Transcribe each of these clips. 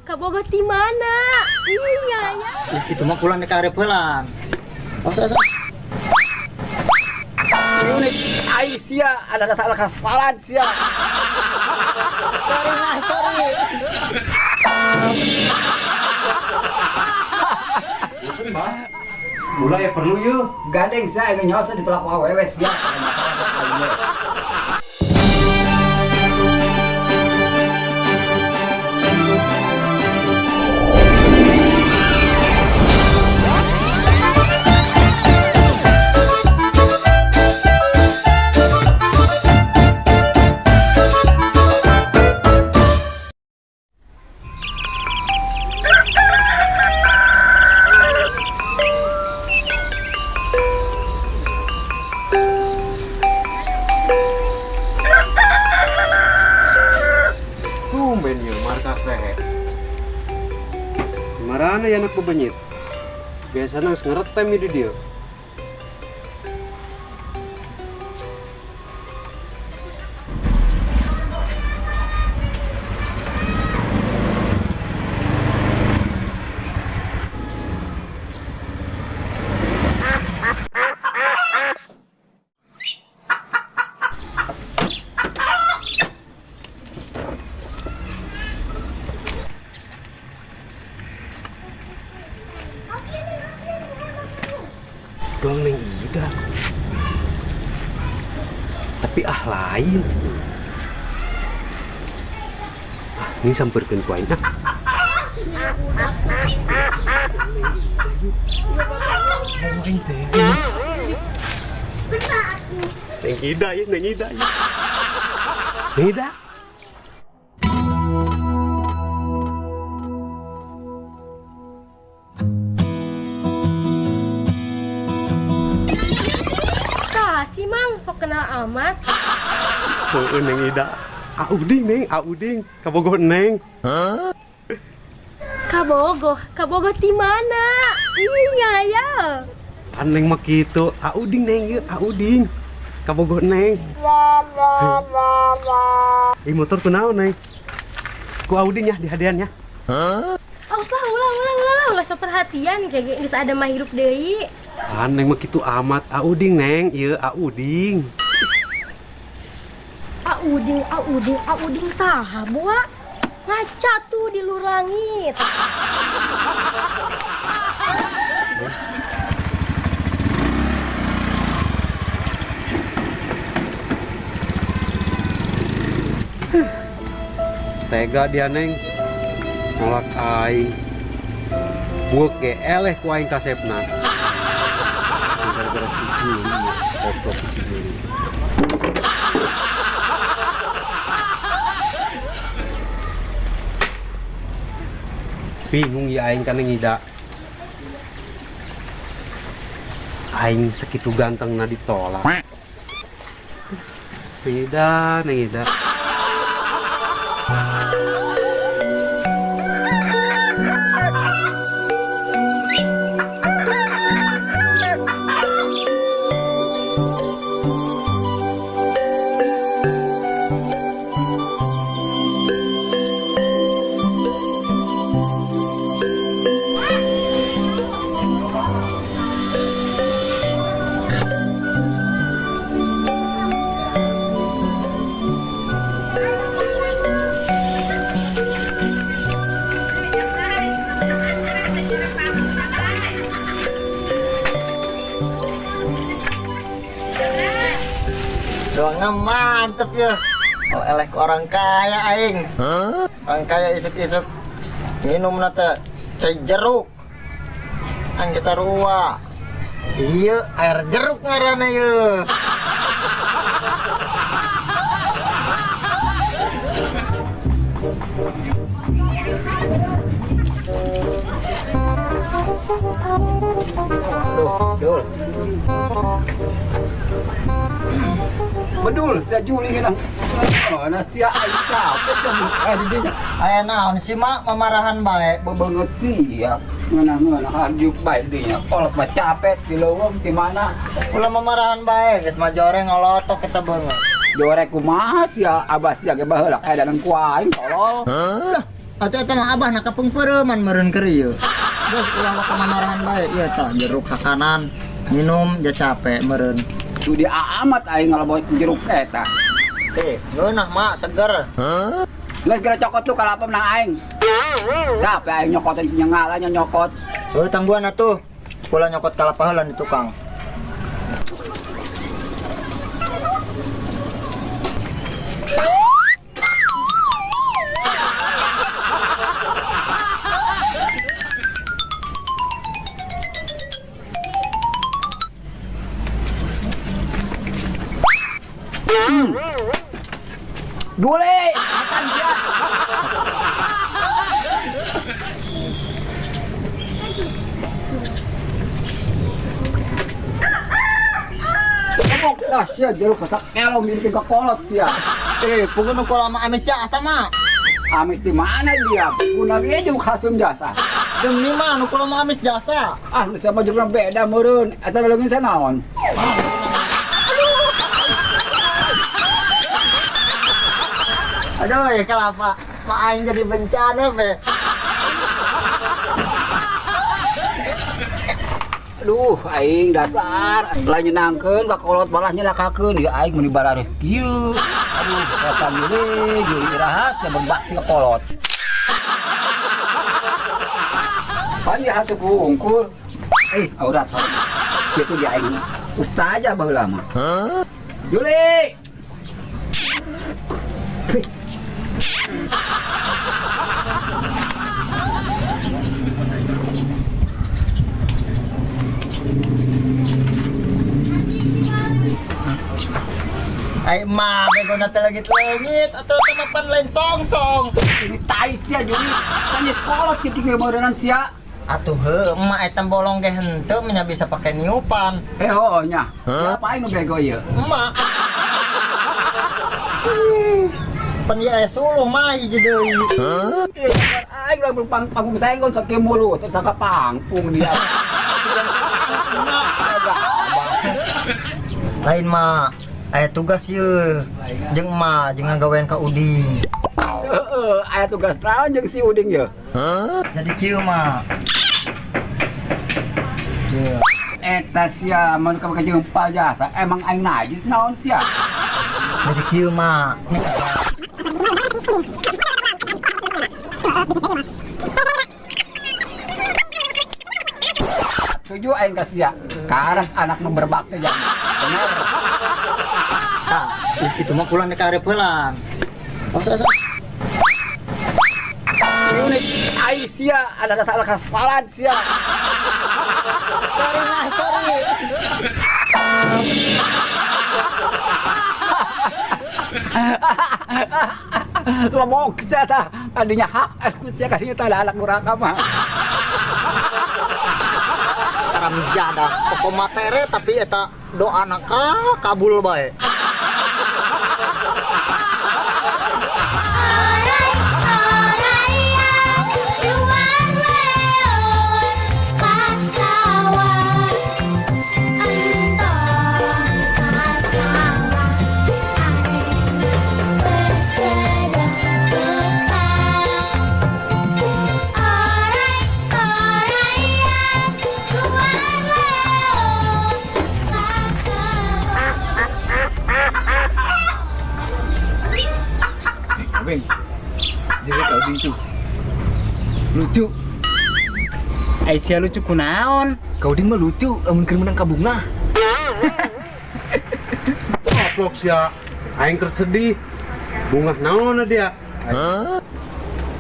Kabogoh ti mana? Iya ya. Itu mah pulang ke arep heulan. Oh, so. Unit Aisyah ada salah kesalahan sia. Sorry nah, sorry. Mulai ya perlu yuk. Gandeng saya nyosa ditolak ku awewe sia. Tumben yeuh markas lehe. Marana ya anak bebenyit. Biasana geus ngeretem di dieu. Doang Neng Ida. Tapi ah lain. Ah, ini sampeurkeun ku aing. Aing teh. Neng Ida ya, Neng Ida ya. Neng Ida. Kasih mang, sok kenal amat. Heueuh Neng Ida. Auding Neng, Auding, kabogoh Neng. Hah? Kabogoh, kabogoh ti mana? Iya ya. Pan Neng mah kitu, Auding Neng ieu, Auding. Kabogoh Neng. Ih motor kunaon Neng? Ku Auding ya dihadiannya. Hah? Awas lah, ulah, ulah, ulah, ulah seperhatian kayak geus ada mah hirup deui. Pan Neng mah kitu amat, Auding Neng, ieu Auding. Auding, Auding, Auding saha buah? Ngaca tuh di luar langit. Tega dia Neng, nolak aing. Buek ge eleh ku aing kasepna. Gara-gara si Juli, goblok si Juli. Bingung ya aing kana ngida. Aing segitu gantengna ditolak. Ngida, ngida. Doangnya mantep ya. Oh elek orang kaya aing. Huh? Orang kaya isuk-isuk minum nate cai jeruk. Angge sarua. Iya, air jeruk ngaranna yeuh. Duh, dul. Bedul sia Juli kana. Mana sia aing capek sia di dinya. Aya naon sih mak mamarahan bae? Bebeungeut sia. Ngeunah-ngeunah harjuk bae dinya. Kolot mah capek di leuweung di mana. Ulah mamarahan bae geus mah joreng ngolotok kita beungeut. Jorek kumaha sia abah sia ge baheula aya danan ku aing tolol. Lah, Atuh eta mah abah na kapungpeureman meureun keur ieu. Geus ulah waka mamarahan bae. Ieu tah jeruk hakanan. Minum ja capek meureun. Sudi amat aing ngalebot jeruk eta. Eh, ngeunah mak seger. Geus geura cokot tuh kalapa menang aing. Capek aing nyokotin nyengala nyokot. Heuh tangguhan atuh. Kula nyokot kalapa heula di tukang. Dule, makan sia. Kemok lah sia jeruk kasak kelong jadi ke kolot sia. Eh, puguh nu kula mah amis jasa mah. Amis di mana dia? Guna ge jeruk hasem jasa. Demi mah nu kula mah amis jasa. Ah, nu sama jeruk beda meureun. Eta leungeun sanaon? Aduh, ya kelapa. Mak aing jadi bencana, be. Aduh, aing dasar lain nyenangkeun ka kolot malah nyelakakeun. Ya aing meuni barareuh kieu. Aduh, setan deui jeung iraha sia berbakti ka kolot. Pan ya haseup hungkul. Eh, aurat sorry. Kitu di aing. Ustazah baheula mah. Hah? Juli. Ay, ma, bego na talaga langit atau tamapan lain song-song. Ini tai sia Juli. Tanya kolot kitu ge meureunnan sia. Atuh heuh, emak eta bolong ge henteu nya bisa pake niupan. Eh, heuh nya. Siapa aing nu bego ieu? Emak. Pan ieu aya suluh mah hiji deui. Aing lamun panggung senggol sakieu mulu, tersangka pangkung dia. Lain mah aya tugas ieu jeung emak jeung ngagawean ka Uding. Heeh, aya tugas naon jeung si Uding ieu? Jadi kieu mah. Kieu. Eta sia mun ka jeung jasa, emang aing najis naon sia? Jadi kieu mah. Tuju aing ka sia. Karas anak nu berbakti jang. Bener. Tah, itu mah pulang ka hareup heulan. Oh, so, so. Unit Aisyah ada salah kesalahan sia. Sorry mah, sorry. Lemok sia tah, kadinya hak aku sia kadinya tah anak durhaka mah. Karam jadah, pokok matere tapi eta doa naka kabul bae. Jadi kau lucu. Lucu. Aisyah lucu kunaon? Kau ding mah lucu, lamun keur menang ka bunga. Goblok sia. Aing keur sedih. Bunga naon dia? Hah?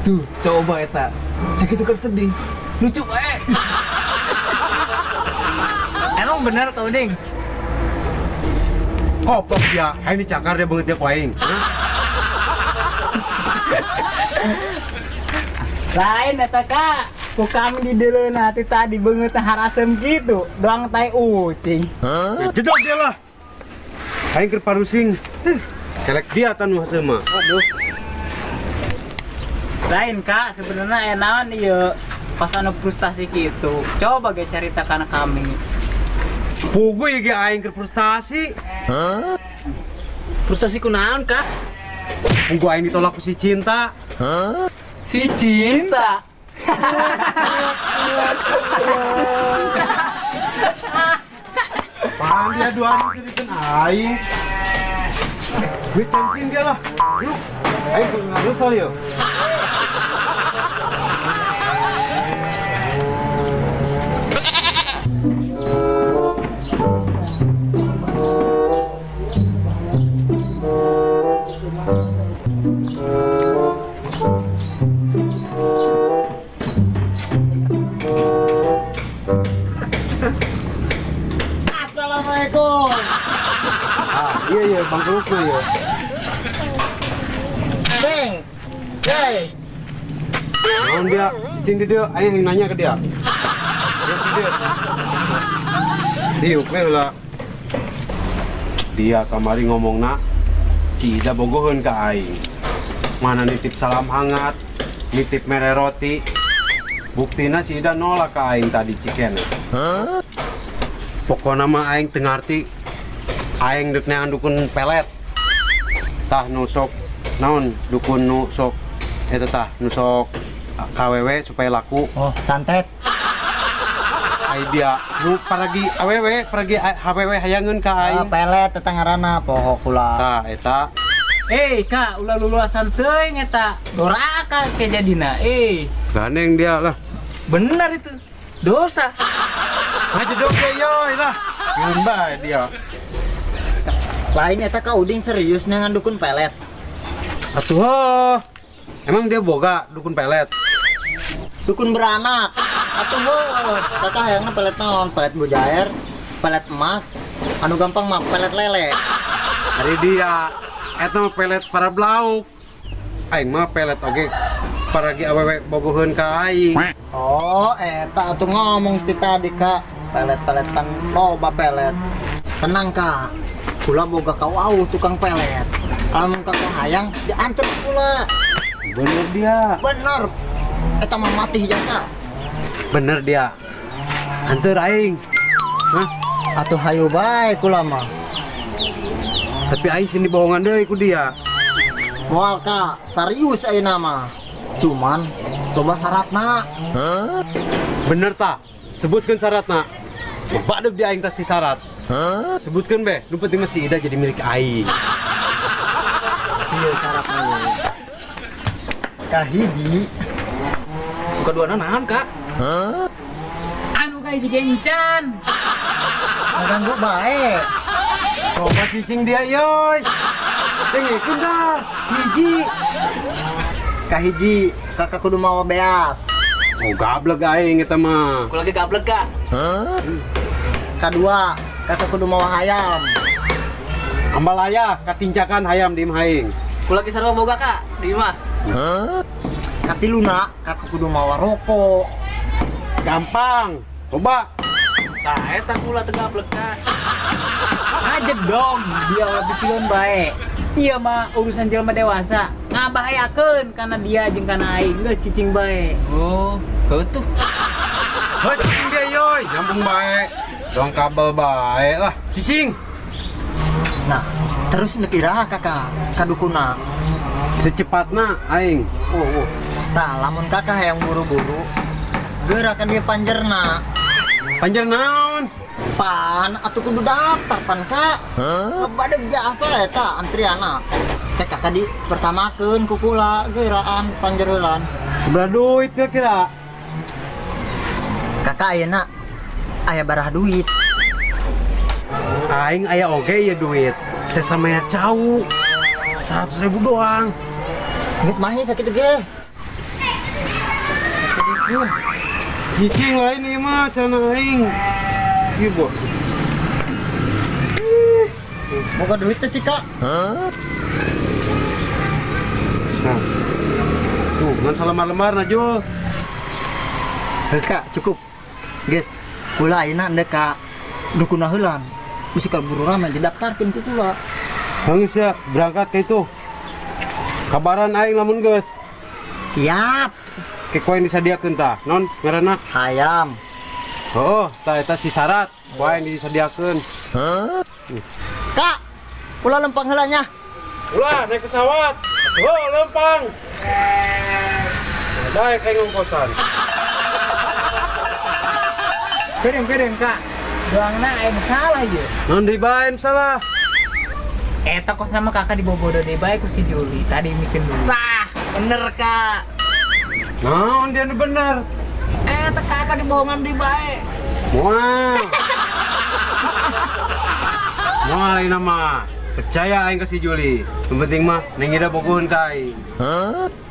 Tuh, coba eta. Sakitu keur sedih. Lucu eh. Emang bener kau ding? Goblok sia. Aing dicakar dia beungeut dia ku aing. Lain eta kak, ku kami di deleuna hati tadi beungeut harasem gitu, doang tai ucing. Huh? Jedok dia lah. Aing keur parusing. Kelek dia tan nu haseum mah. Waduh. Lain kak, sebenarnya naon ieu pas anu frustasi gitu. Coba ge carita kana kami. Puguh ieu ge aing keur frustasi. Huh? Frustasi kunaon kak? Puguh aing ditolak ku si Cinta. Huh? Si cinta. Paham dia dua hari seriusan aing. Gue cancing dia lah. Yuk. Aing kudu ngarusal yo. Assalamualaikum. Ah, iya iya Bang Kerupuk ya. Beng. Hey. Naon dia? Cicing di dia, aing yang nanya ke dia. Dia di dia. Diuk we lah. Dia kamari ngomongna si Ida bogoheun ka aing. Mana nitip salam hangat, nitip mere roti. Buktina si Ida nolak ka aing tadi cikene. Pokona mah aing teu ngarti. Aing deuk neangan dukun pelet. Tah nu sok naon dukun nu sok eta tah nu sok KWW supaya laku. Oh, santet. Ai dia nu paragi awewe, paragi HWW hayangeun ka aing. Ah, pelet eta ngaranna poho kula. Tah eta. Kak, ulah luluasan teuing eta. Doraka ke jadina. Gandeng dia lah. Benar itu. Dosa. Ngajedog ge yoy lah. Ngeun bae dia. Lain eta Ka Uding serius neangan dukun pelet. Atuh heuh. Emang dia boga dukun pelet? Dukun beranak. Atuh heuh. Kakak hayangna pelet naon? Pelet bujair, pelet emas, anu gampang mah pelet lele. Ari dia eta mah pelet para blauk. Aing mah pelet oge paragi awewe bogoheun ka aing. Oh, eta atuh ngomong ti tadi Kak. Pelet-pelet kan loba pelet. Tenang Kak. Kula boga kawau tukang pelet. Lamun kakak hayang diantar kula. Bener dia. Bener. Eta mah mati jasa. Bener dia. Anter aing. Hah? Atuh hayu bae kula mah. Tapi aing sini bohongan deui ku dia. Moal Kak, serius ayeuna mah. Cuman loba syaratna. Bener tah? Sebutkeun syaratna. Coba deuk di aing tah si syarat. Sebutkeun be, nu penting mah si Ida jadi milik aing. Iya syaratna ye. Kahiji. Kaduana naon, Kak? Anu kahiji gencan. Ngaganggu bae. Coba cicing dia yoy. Dengekeun dah. Hiji. Kahiji, kakak kudu mawa beas. Oh, gablek aing eta mah. Aku lagi gablek, Kak. Kadua, kakak kudu mawa hayam. Ambalaya katincakan hayam di imah aing. Aku lagi sarua boga, Kak, di imah. Katiluna, kakak kudu mawa rokok. Gampang. Coba. Tah eta kula teu gablek, Kak. Ngajet dong, dia ulah pikiran bae. Iya mah urusan jelema dewasa, ngabahayakeun kana dia jeung kana aing, geus cicing bae. Oh, heuh tuh. Heuh cicing dia yoy, nyambung bae. Dong kabel bae lah, cicing. Nah, terus nu iraha kakak kadukuna. Secepatna aing. Oh, oh. Tah, lamun kakak hayang buru-buru, geura ka dieu panjerna. Panjer naon? Pan atuh kudu daftar pan Kak. Bade biasa eta antriana. Teh kakak di pertamakeun ku kula geuraan panjereulan. Seberapa duit kira-kira? Kakak ayeuna aya baraha duit. Aing aya oge ya duit. Sesa mayar cau. 100.000 doang. Geus mahi sakitu ge. Cicing lain ieu mah cenah aing. Ieu bo. Boga duit teh sih Kak. Nah. Tuh, ngan salembar-lembar na Jul. Heuh Kak, cukup. Geus, kula ayeuna endek ka dukuna heulan. Bisi kaburu rame didaftarkeun ku kula. Geus ya, berangkat ke itu. Kabaran aing lamun geus. Siap. Ke koin disadiakeun tah, non ngaranna? Hayam. Oh, tah eta si syarat, koin disadiakeun. Kak, kula lempang heula nya. Ulah naik pesawat. Oh, lempang. Daek aing ngongkosan. Keudeung-keudeung Kak. Doangna aya nu salah ieu. Naon deui bae nu salah? Eta kos nama kakak dibobodo deui bae ku si Juli. Tadi mikeun dulu. Tah, bener Kak. Naon dia nu bener? Eta kakak dibohongan deui bae. Moal. Moal aing mah. Percaya aing ka si Juli. Yang penting mah Neng Ida bogoheun ka aing.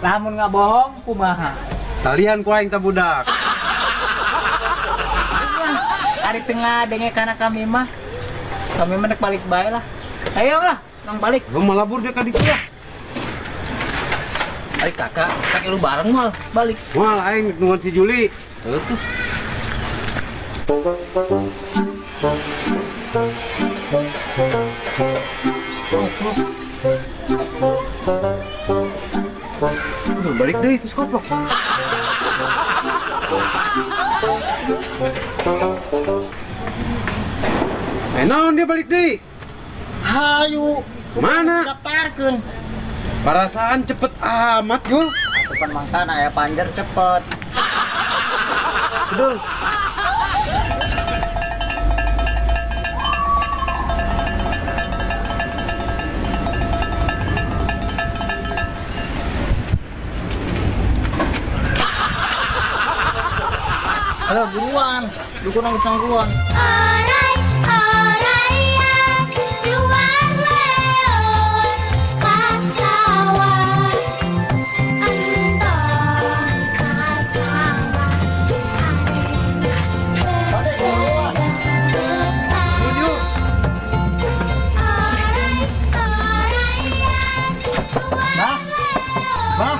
Lamun nggak bohong kumaha? Talian ku aing ta budak. Ari tengah denge kana kami mah. Kami mah nek balik bae lah. Ayo lah, nang balik. Lu malah labur dia ka ditu lah. Ari kakak, kaki lu bareng mal balik. Moal aing nungguan si Juli. Tuh. Udah balik deh itu koplok. Naon dia balik deh? Hayu. Mana? Daftarkeun. Perasaan cepet amat, Jul. Asupan mangkan aya panjer cepet. Aduh. Halo, buruan. Dukun nangis nangguan. Orai, oraya, keluar leon, kasawan, entong kasawan, orai, oraya, Bah. Bah.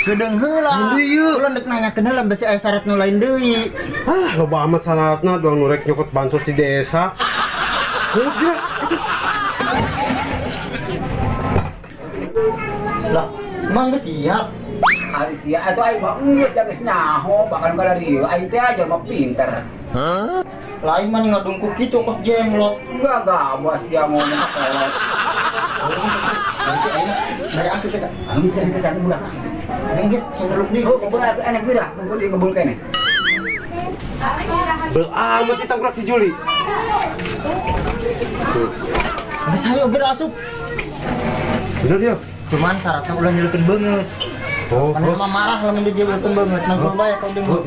Gedeung heula. Ulah deuk nanyakeun heula besi aya syarat nu lain deui. Ah, loba amat syaratna doang nu rek nyokot bansos di desa. Terus geura. Lah, emang geus siap? Ari sia atuh aing mah geus geus nyaho bahkan kada dieu aing teh aja mah pinter. Lain mah ngadungkuk kitu kos jenglot. Enggak gabah sia ngomong kolot. Dari asup kita. Anu bisa kita cari budak. Ini geus sendeluk deui. Oh, kumpul atuh enak geura, kumpul di kebun kene. Bel amat kita tangkurak si Juli. Geus hayu geura asup. Bener dia. Cuman syaratnya ulah nyeleukeun beungeut. Oh, Karena mah marah lamun dijeleukeun beungeut, nangkul bae kau deung.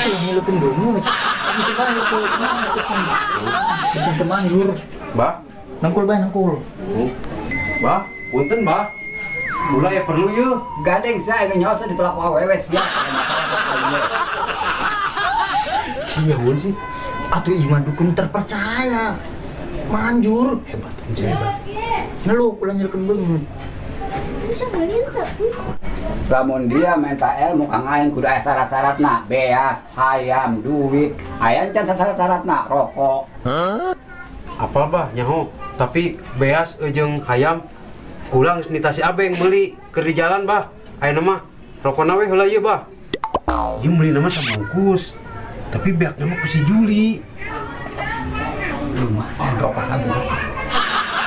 Ulah nyeleukeun beungeut. Itu mah itu bisa temanjur. Bah, nangkul bae nangkul. Bah, punten bah. Ulah ya perlu yeuh. Gandeng sia aing nyaos ditolak ku awewe sia. Nyaun sih. Atuh ieu mah dukun terpercaya. Manjur. Hebat, hebat. Ngeluk ulah nyeleukeun beungeut. Lamun dia minta ilmu kang aing kudu aya syarat-syaratna, beas, hayam, duit, aya can syarat-syaratna, rokok. Apal bah nyaho, tapi beas jeung hayam kurang nita si abeng meuli keur di jalan bah. Ayeuna mah rokona we heula ieu bah. Ieu meuli mah sabungkus. Tapi beakna mah ku si Juli. Lumayan rokok sabungkus.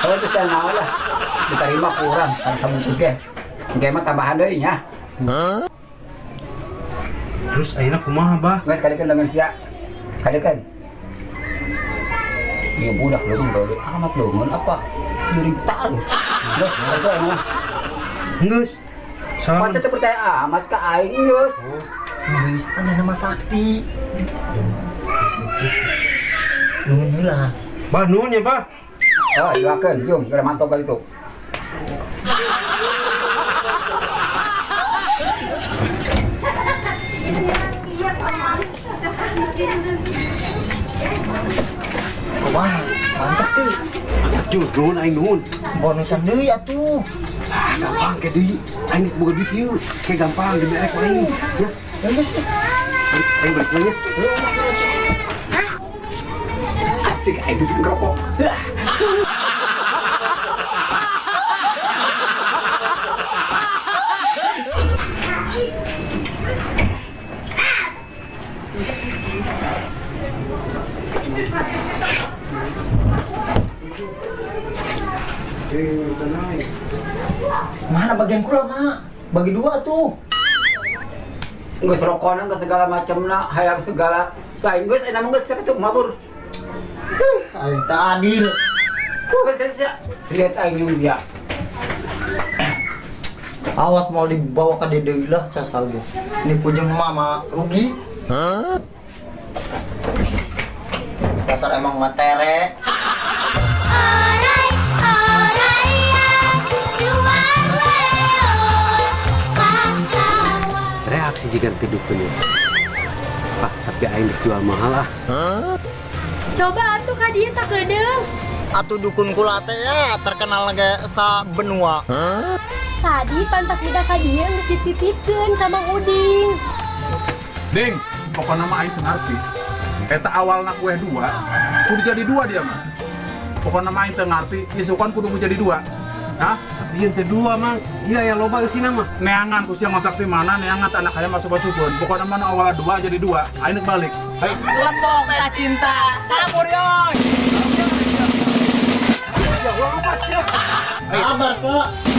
Kalau geus naon lah, diterima kurang kan sabungkus ge. Engke mah tambahan deui nya. Terus ayeuna kumaha bah? Geus kadeukeun dengan sia. Kadeukeun. Ieu budak leungeun gede amat leungeun apa? Juring talus. Geus kitu mah. Geus. Salam. Masa teu percaya amat ka aing geus. Geus anda nama sakti. Nuhun heula. Bah nuhun ya bah. Oh, doakeun jung geura mantog kali itu. Kumaha? Mantep tuh. Mantep Jul, nuhun aing nuhun. Bonusan deui atuh. Ah, gampang ke deui. Aing geus boga duit ieu. Ke gampang dibere ku aing. Ya, ya geus. Aing balik lagi. Asik aing tutup ngerokok. Mana bagian kula, Mak? Bagi dua tuh. Geus rokona geus segala macamna, hayang segala. Cai geus enak mah geus sakitu mabur. Aing tak adil. Geus geus sia. Lihat aing jeung sia. Awas mau dibawa ke dede lah sasal ge. Ini pujeng mama rugi. Dasar emang matere. Orai, orai, luar leot pasawa. Reaksi jika dukun ya. Ah, tapi aing dijual mahal ah. Coba atuh ka dieu sakedeung. Atuh dukun kula teh ya terkenal ge sa benua. Tadi pantas budak ka dieu geus dititipkeun sama Uding. Ding, pokoknya mah aing teu ngarti. Eta awalna kue dua, kudu jadi dua dia mah. Pokoknya mah aing teu ngarti, isukan kudu jadi dua. Hah? Tapi yang kedua, Mang. Iya ya loba eusina mah. Neangan ku sia ngontrak di mana, neangan anak hayam asup-asupun. Pokoknya mah nu awalna dua jadi dua. Aing rek balik. Hai. Lembok era cinta. Kabur yoy. Sabar, Kak.